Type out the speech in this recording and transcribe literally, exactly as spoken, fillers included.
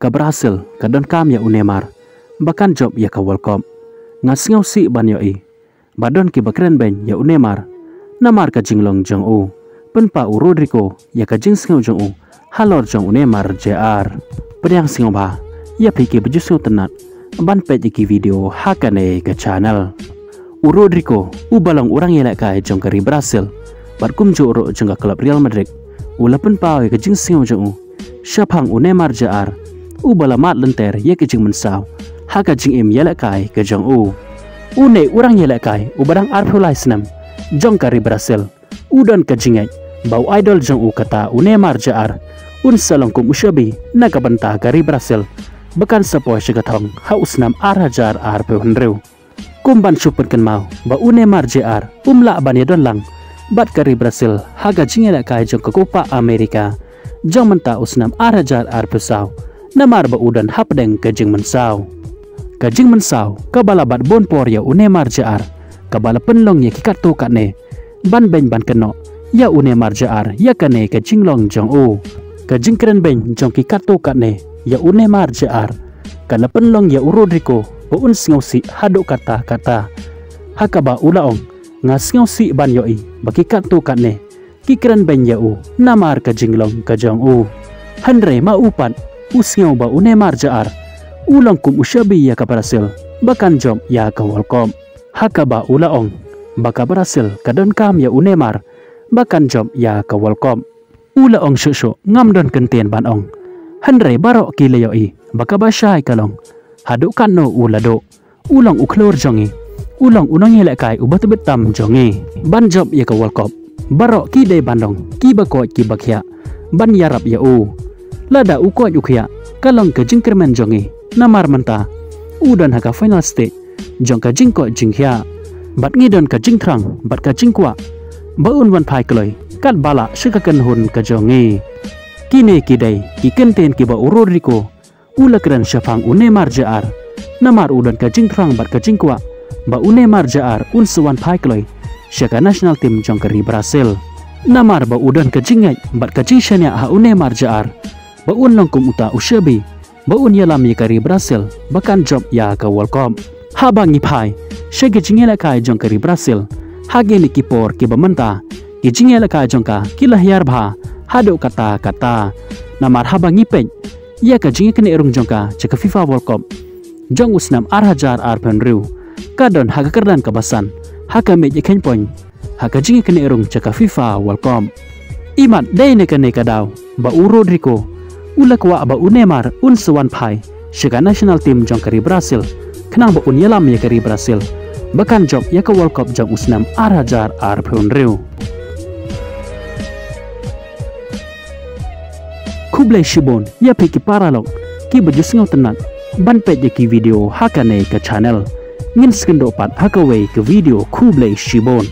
ka Brazil ka donkam ïa u Neymar ba kan jop ïa ka World Cup. Nga sngewsih ban ïohi ba don kiba kren beiñ ïa u Neymar namar ka jinglong jong u. Pynpaw u Rodrygo ïa ka jingsngew jong u halor jong u Neymar Junior. Pdiang sngewbha ïa phi kiba ju sngewtynnat ban peit ïa ki video ha kane ka channel. U Rodrygo uba long u rangïalehkai jong ka ri Brazil bad kumjuh ruh jong ka klub Real Madrid, u la pynpaw ïa ka jingsngew jong u shaphang u Neymar Junior uba la mad lynter ïa ka jingmynsaw ha ka jingim ïalehkai ka jong u. Une u rangïalehkai uba dang arphew lai snem jong ka ri Brazil u don ka jingngeit ba u idol jong u kata u Neymar Junior un sa long kum u shabi na ka bynta ka ri Brazil ba kan sa poi sha ka thong ha u snem ar hajar arphew hynriew. Kum ban shu pynkynmaw ba u Neymar Junior um lah ban ïadon lang bad ka ri Brazil ha ka jingïalehkai jong ka Copa America jong mynta u snem ar hajar arphew saw namar ba u don hapdeng ka jingmynsaw. Ka jingmynsaw kaba la bat bun por ïa u Neymar Junior kaba la pynlong ïa ki katto katne ban beiñ ban kynnoh ïa u Neymar Junior ïa kane ka jinglong jong u. Ka jingkren beiñ jong ki katto katne ïa u Neymar Junior ka la pynlong ïa u Rodrygo ba un sngewsih haduh katta katta, ha kaba u la ong, nga sngewsih ban ïohi ba ki katto katne ki kren beiñ ïa u namar ka jinglong ka jong u. Hynrei ma u pat u sngew ba u Neymar Junior u long kum u shabi ïa ka Brazil ba kan jop ïa ka World Cup, ha kaba u la ong ba ka Brazil ka donkam ïa u Neymar ba kan jop ïa ka World Cup. U la ong shuh shuh, ngam don kyntien ban ong, hynrei baroh ki la ïohi ba kaba shai ka long haduh katno u la duh. U long u khlur jong ngi, u long u nongïalehkai uba tbit tam jong ngi. Ban jop ïa ka World Cup baroh ki dei ban long kiba koit kiba khiah ban ïarap ïa u. Lada u koit u khiah ka long ka jingkyrmen jong ngi namar mynta u don ha ka final stage jong ka jingkoit jingkhiah bad ngi don ka jingthrang bad ka jingkwah ba un wan phai kloi katba lah sha ka kynhun ka jong ngi. Kine ki dei ki kyntien kiba u Rodrygo u la kren shaphang u Neymar Junior namar u don ka jingthrang bad ka jingkwah ba u Neymar Junior un sa wan phai kloi sha ka national team jong ka ri Brazil. Namar ba u don ka jingngeit bad ka jingshaniah ha u Neymar Junior ba un long kum uta u shabi ba un ïalam ïa ka ri Brazil ba kan jop ïa ka World Cup. Haba ngi phai sha ki jingïalehkai jong ka ri Brazil ha kine ki por kiba mynta, ki jingïalehkai jong ka ki la hiar bha haduh katta katta. Namar haba ngi peit ïa ka jingïaknieh rung jong ka sha ka FIFA World Cup jong u snem ar hajar arphew hynriew, ka don ha ka kyrdan kaba san ha ka miej ïakheiñ point ha ka jingïaknieh rung sha ka FIFA World Cup. Imat dei na kane ka daw ba u Rodrygo u la kwah ba u Neymar un sa wan phai sha ka national team jong ka ri Brazil khnang ba un ïalam ïa ka ri Brazil ba kan jop ïa ka World Cup jong u snem ar hajar arphew hynriew. Khublei shibun ïa phi ki paralok kiba ju sngewtynnat ban peit ïa ki video ha kane ka channel. Ngin sa ïakynduh pat ha kawei ka video, khublei shibun.